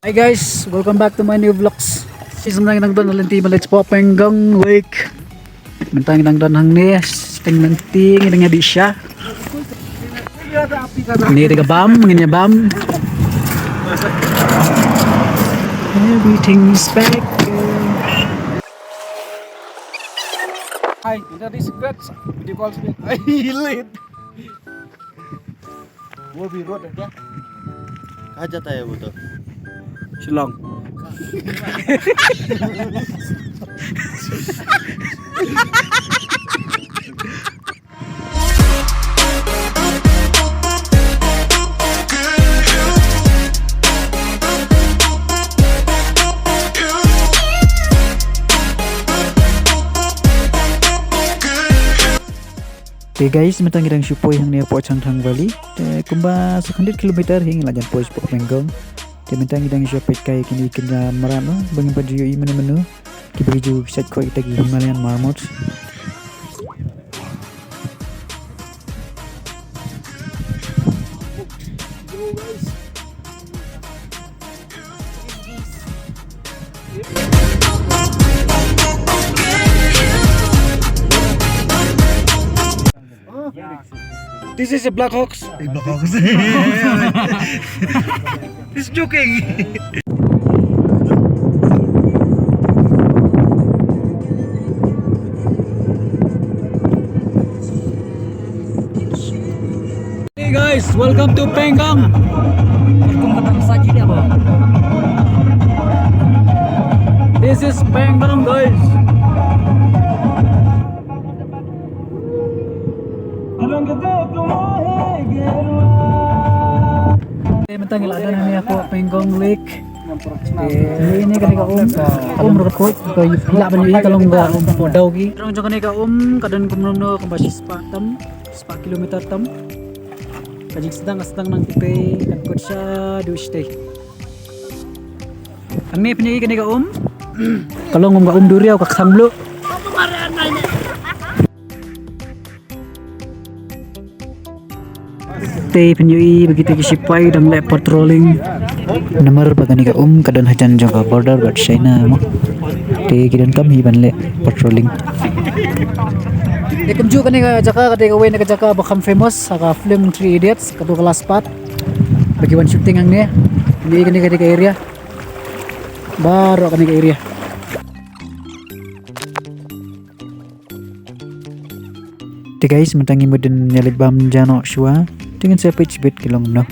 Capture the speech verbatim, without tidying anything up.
Hi guys, welcome back to my new vlogs. Shisien ngi dang don lynti ban leit shapoh Pangong Lake. Mynta ngi dang don hangne, shiteng lynti ngi dang ïa dih sha. Ni dei ka bam, ngin ïa bam. Everything's back. Hi, kita di Secret. Video call Secret. Ai, lit. वो भी रोड है क्या? कहाँ जाता है वो तो? Shillong. Te guys, mynta ngi dang shu poi hangne hapoh Changthang Valley. Te kumba six hundred kilometer hi ngi la jan poi shapoh Pangong. Te mynta ngi dang shu peit kai kine ki kynja mrad, no, ba ngim pat ju ïohi mano mano. Kiba ki ju shait khoh kita ki Himalayan marmots. This is a Black Hawks. Black Hawks. He's joking. Hey guys, welcome to Pangong. This is Pangong, guys. Te mynta ngi la don hangne hapoh Pangong Lake. Te ine kane ka um, um ruh kut, ka ïohi lah ban ïohi ka long ka um hapoh Dawki. Jrong jong kane ka um ka don kumno kumno kumba shispah tam, spah kilometer tam. Ka jingsdang ka sdang nangtei, kan kut shaduh shatei. Hangne phin ïohi kane ka um. Ka long kum ka um duriaw, ka ksang bluk. Te phin ïohi ba kita ki shipai dang leh patrolling. Namar ba kane ka um ka don hajan jong ka border bad China mo. Te ki donkam hi ban leh patrolling. Te kumjuh kane ka jaka ka dei kawei na ka jaka ba kham famous ha ka film Three Idiots, kato ka last part. Ba ki wan shooting hangne. Phin ïohi kane ka dei ka area. Baroh kane ka area. Te guys, mynta ngi mut dang ïa leit bam ja noh shuwa. Te ngin sa peit shibit ki long noh.